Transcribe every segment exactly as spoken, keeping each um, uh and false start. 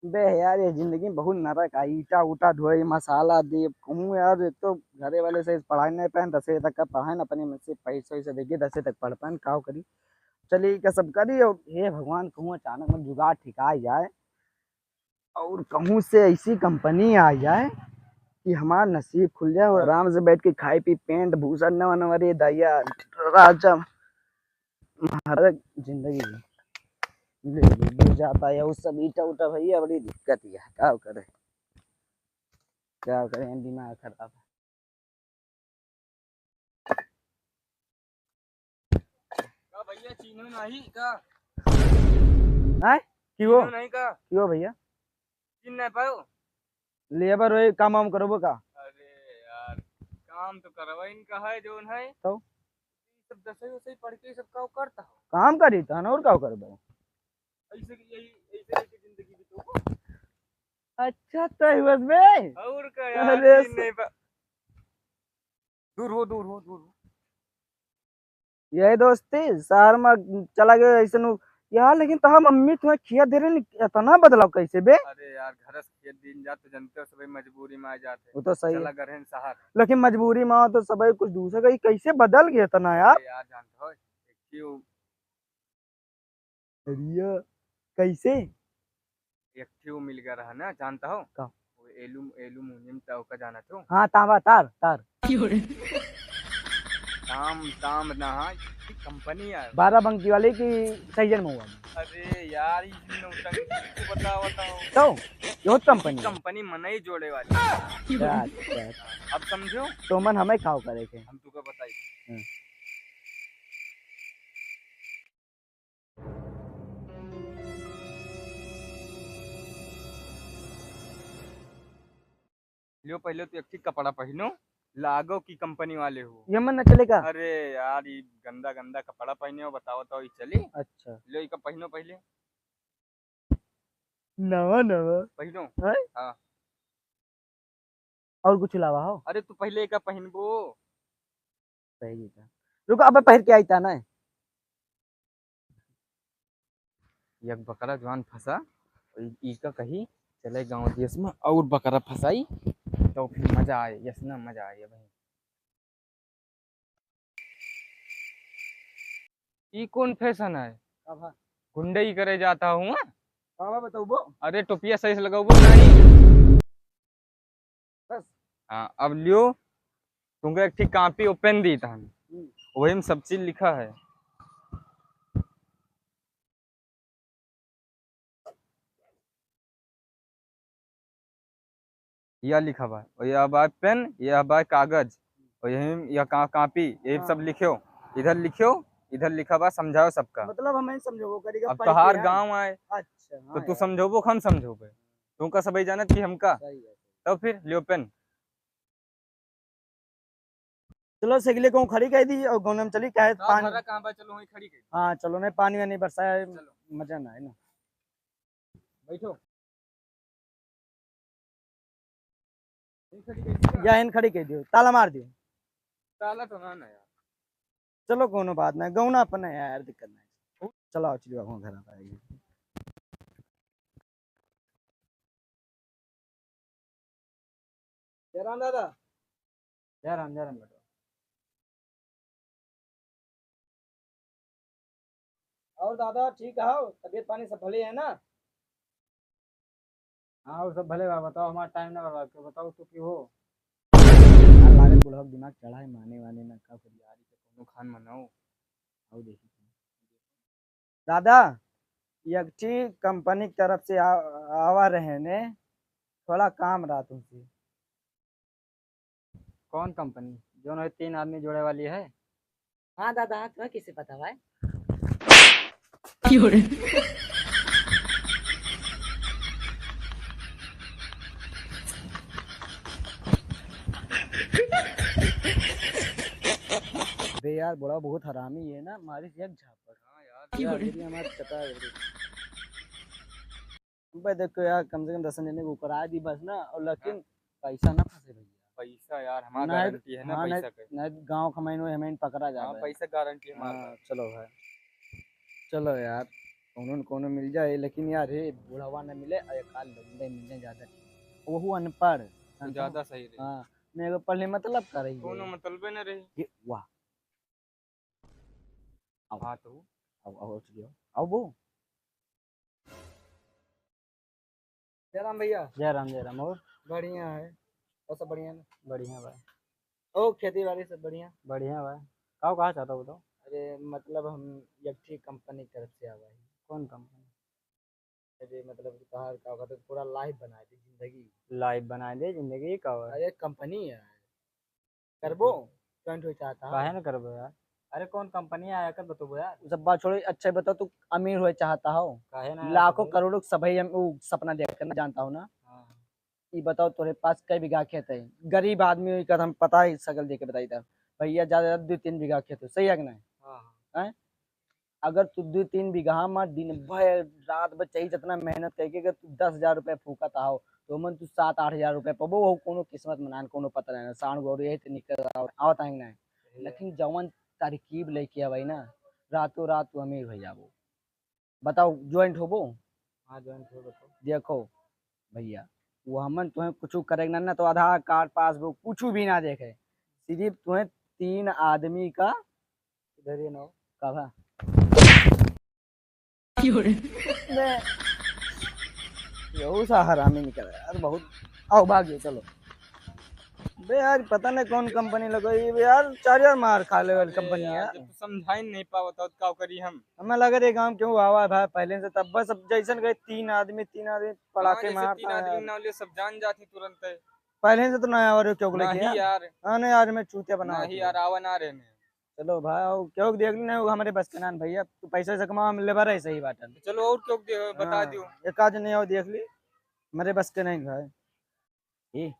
बे यार, ये जिंदगी में बहुत नरक आई, ईटा उटा ढोए, मसाला दे, कहूँ यार, एक तो घरे वाले से पढ़ाई नहीं पाए, दसवीं तक का पढ़ाए ना, अपने मन से पैसा वैसा देके दसवीं तक पढ़ पाए, का करी। चलिए, का सब करी, और हे भगवान, कहूँ अचानक में जुगाड़ ठिकाई जाए, और कहूँ से ऐसी कंपनी आ जाए कि हमार नसीब खुल जाए, और आराम से बैठ के खाई पी, पेंट भूषण नवा नवा रे दैया, राजा महाराज जिंदगी ले, ले, ले जाता है, वो सब ईटा उटा भैया, बड़ी दिक्कत है, का करे, का करे, दिमाग खराब है। का भैया, चीन्हो नहीं का? हैं? की हो? चीन्हो नहीं का? की हो भैया? चीन नहीं पायो? लेबर वही काम वाम करबो का? अरे यार, काम तो करवा इनका है, जोन है। तो? ये सब दसवीं उसवीं पढ़ के ये सब का करता हो? काम करी तहन, और का करबो? ऐसे की यही, ऐसे, ऐसे जिंदगी बिताओ। अच्छा, तो ही बस बे। और का यार, अरे चीन स- नहीं पा-, दूर हो, दूर हो, दूर हो। यही दोस्ती, शहर में चला गयो ऐसे नु। यार, लेकिन तहार मम्मी तुम्हें खिया दे रहे, इतना बदलाव कैसे बे? अरे यार, घर से खिया दिन जात तो जानते हो, सभी मजबूरी में आ जाते। वो तो सही चला है। गए हैं शहर। लेकिन मजबूरी में आओ तो सभी कुछ दूसरा का, ये कैसे बदल गया इतना यार? अरे यार, जानते हो, एक क्यों अरे, कैसे? एक ठे वो मिल गया रहा ना, जानता हो? का? वो एलुम-, एलुमिनियम ता-, ओका जानत हो? हाँ, तांबा, तार, तार। काम, काम ना, हाँ, एक कंपनी है। बारह बंकी वाले की सैजन महुआ में। अरे यार, ये नौटंकी को बतावत हो। तो, यो कंपनी है। कंपनी मनई जोड़े वाली। अच्छा, अच्छा। अब समझो? तो मन हमें खाओ करे के। हम तुका बताई। हाँ। लियो, पहले तो एक ठे कपड़ा पहनो, लागो कि कंपनी वाले हो। ये मन न चलेगा। अरे यार, ये गंदा गंदा कपड़ा पहने हो, बताओ तो ये चली? अच्छा। लियो, इका पहनो पहले। नवा नवा। पहनो। हैं? हाँ। और कुछ लावा हो? अरे, तू पहले एका पहनबो। सही जी था। रुको, अबे पहन के आई था ना। एक बकरा जवान फंसा, ई, ई का कही, चले गाँव देश में और बकरा फंसाई, तो फिर मजा आए, यस ना मजा आए भाई। ई कौन फैशन है? का भा? गुंडई करे जाता हूँ, हाँ? का भा बताऊबो? अरे टोपिया सही से लगाऊबो नहीं। बस। हाँ, अब लियो, तुमको एक ठे कॉपी और पेन दी तहन। हम्म। वही में सब चीज लिखा है। यह लिखा बा, और यह बा पेन, यह बा कागज, और यही यह का-, कॉपी, यही सब हाँ। लिख्यो, इधर लिख्यो, इधर लिखा बा, समझाओ सबका। मतलब हमें समझो, वो करेगा अब पढ़ के तोहार यार। गाँव आए, अच्छा, हाँ तो तू यार। समझोबो, हम समझोबे, तुमका सबई जानत कि हमका। सही बात है। तब फिर लियो पेन। चलो, सगले को खड़ी कर दी और गाँव में चली, काहे का पानी। भरा कहाँ बा? चलो, वहीं खड़ी कर दी। हाँ, चलो, नहीं, पानी वानी बरसा है, चलो। मजा ना है ना। बैठो। यहीं खड़ी कर दी का? या इन खड़ी कर दियो, ताला मार दियो। ताला तो ना, ना यार। चलो, कोनो बात ना, गौना अपन है यार, दिक्कत नहीं। चलो, आओ, चलिए, आप घर आ पाएगी। जय राम दादा। जय राम, जय राम बेटा। और दादा ठीक हो? तबीयत पानी सब भले है ना? हाँ, और सब भले बा। बताओ, हमारा टाइम ना बर्बाद करो। बताओ, तू की हो? यार, लागत बुढ़वा के दिमाग चढ़ा है, माने वाने ना, का करी? यार, ई तो कोनो खान मनाओ। आओ देखी। दादा, एक ठी कंपनी की तरफ से आ-, आवा रहे ने, थोड़ा काम रहा तुमसे। कौन कंपनी? जो है तीन आदमी जोड़े वाली है? हाँ दादा, हाँ, तुम्हें कैसे पता भाई? अबे यार, बड़ा बहुत हरामी है ना, मारिस एक झापड़। हाँ यार। यार, मेरी हमार चटा है। बे देखो यार, कम से कम दस जने को करा दी बस ना, और लेकिन हाँ। पैसा ना फंसे भैया। पैसा यार, हमार नहीं, गारंटी है ना हाँ, पैसा नहीं, के। नहीं, गाँव खमाइन हुए, हमें पकड़ा हाँ, जावे। पैसा गारंटी है हमार हाँ, पास। चलो भाई, चलो यार। कौनो न कौनो मिल जाए, लेकिन यार, हे बुढ़वा न मिले, और एक आध बंदे मिल जाए, ज्यादा ठीक। वहू अनपढ़, तो समझे? ज्यादा सही रहे। हाँ, मैं एगो पढ़ले मतलब का रही है। कौनो मतलबे न रही। ये, वाह। आओ। हाँ तो। आओ, आओ, चलिए, आओ। आओ वो। जय राम भैया। जय राम, जय राम। और? बढ़िया है। और सब बढ़िया ना? बढ़िया बा। ओ, खेती बाड़ी सब बढ़िया? बढ़िया बा। का कहा चाहता हो तो? अरे, मतलब हम एक ठे कंपनी की तरफ से आवा है। कौन कंपनी? अरे, मतलब तोहार का कहते, पूरा life बनाए दे जिंदगी। Life बनाए दे जिंदगी का हुआ? अरे, कंपनी है। करबो? Joint होए चाहता हो? काहे ना करबो यार? अरे कौन कंपनी आया कर बतबो यार? उ सब बात छोड़ो, अच्छा बताओ, तू अमीर होए चाहता हो? काहे ना यार लाखों भाई? करोड़ों के सभई हम उ सपना देख कर ना जानता हो ना? हाँ। ई बताओ तोरे पास कै बीघा खेत है? गरीब आदमी होई कर हम पता ही सकल देके बताई था। भैया ज्यादा से ज्यादा दो तीन बीघा खेत हो, सही है कि नहीं? हाँ, हाँ। हैं? अगर तू दो तीन बीघा में दिन भर रात भर चाहे जितना मेहनत करके अगर तू दस हजार रुपये फूकत आओ, तो ओमन तू सात आठ हजार रुपये पबो, वो कोनो किस्मत में ना, कोनो पता नहीं, साँढ़ गौर यही तो निकल आओ, आवत है कि नहीं? सही है। लेकिन जवन तरकीब लेके आवे ना, रातों रात तू अमीर हो जाबो। बताओ, joint होबो? हाँ, joint हो, बताओ। देखो भैया, वो हमन तुहें कुछ करे ना, ना तो आधार कार्ड, पासबुक कुछ भी ना देखे, सिर्फ तुहें तीन आदमी का इधर ये ना हो। का भा? क्यों रे? बे, यहू सा हरामी निकला यार, बहुत। आओ, भाग गए, चलो। बे यार, पता नहीं कौन कंपनी लगो, ये बे यार, चार यार मार खा ले वाली हाँ, कंपनी यार, है। जब तू समझाई नहीं पावत हो, तो का करी हम? हमें लगा रे गाँव क्यों आवा है भाई, पहले से तब बस अब जैसन गए तीन आदमी, तीन आदमी पड़ाके हाँ, जैसे मारता तीन है आदमी यार। ना ले, सब जान जाते तुरंत है। पहले से तो नया और क्यों लेके नहीं यार? यार। हाँ, नहीं यार, मैं चूतिया बना नहीं यार, आवा ना रहे ने। चलो भाई, आओ, क्यों देख लेना, वो हमरे बस के ना भैया, तू पैसा से कमा, हम लेबर है, सही बात है। चलो और क्यों दे-, बता हाँ, दियो। एक आध नहीं आओ देख ली, हमरे बस के नहीं भाई। ए,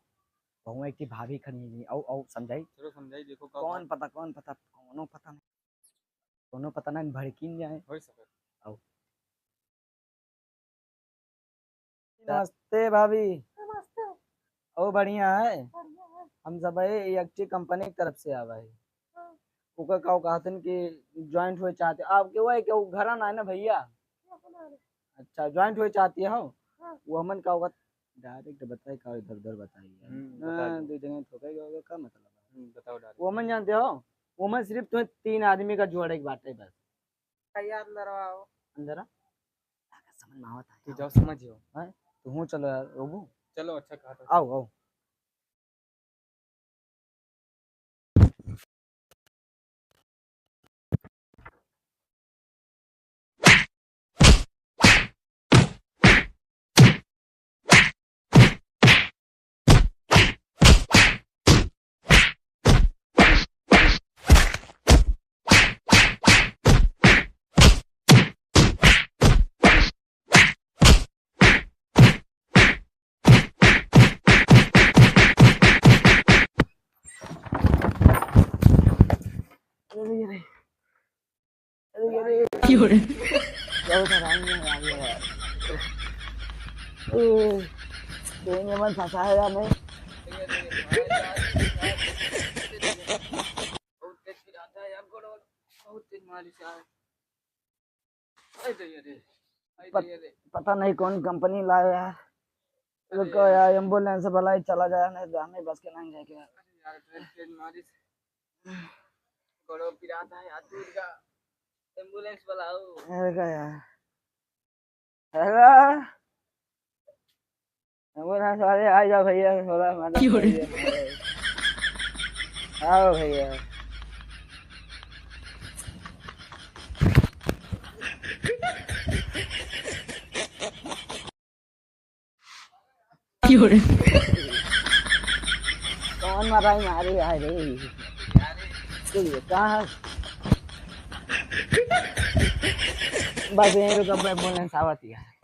बहुआ एक ठे भाभी खड़ी है, आओ, आओ, समझाई। चलो समझाई, देखो का कौन बात। पता, कौन पता, कौनो पता नहीं, कौनो पता नहीं, भड़किन जाए। हो सकत। आओ। नमस्ते भाभी। नमस्ते। ओ बढ़िया है? बढ़िया है। हम सब है, ये अच्छी कंपनी की तरफ से आवा है। हाँ। ओकर का कहतन कि joint होए चाहते। आपके वो है कि वो घरा ना है ना भैया? अपना है। अच्छा, joint होए चाहती हो? हाँ। वो हमन का होगा, direct बताई का इधर उधर बताई यार। हम्म, बता हाँ, दो। दो जगह ठोका गया होगा, का मतलब है? हम्म, बताओ direct। वो हमन जानते हो? वो हमन सिर्फ तुम्हें तीन आदमी का जोड़े के बाटे बस। यार लड़वाओ। अंदर आ। समझ में आवत है। तू जाओ समझ जाओ। हैं? तू हूँ चलो यार, रोबू। चलो अच्छा कहा था। आओ, आओ। अरे, अरे। अरे, अरे। क्यों रे? बहुत हरामी है यार, ये यार। ओ, तो ये मन फंसा है यार, नहीं? बहुत तेज गिरा था यार, गोड़ बहुत तेज मारी से आए। अरे, अरे। अरे, पत-, अरे। पता नहीं कौन कंपनी लाए यार। अरे। रुको यार, एम्बुलेंस बुलाई, चला जाए, नहीं तो हमें बस के नहीं जाके यार। अरे यार, तेज, तेज मारी से। गोड़ो पिरात है यार, दूर का। एम्बुलेंस बुलाओ। अरे का यार। हेलो। एम्बुलेंस वाले आ जाओ भैया, थोड़ा मदद क्यों रे? करिए। आओ भैया। क्यों रे? कौन मराई मारी आ रे? तू ये कहाँ? बस यहीं रुक, अब एम्बुलेंस आवत है।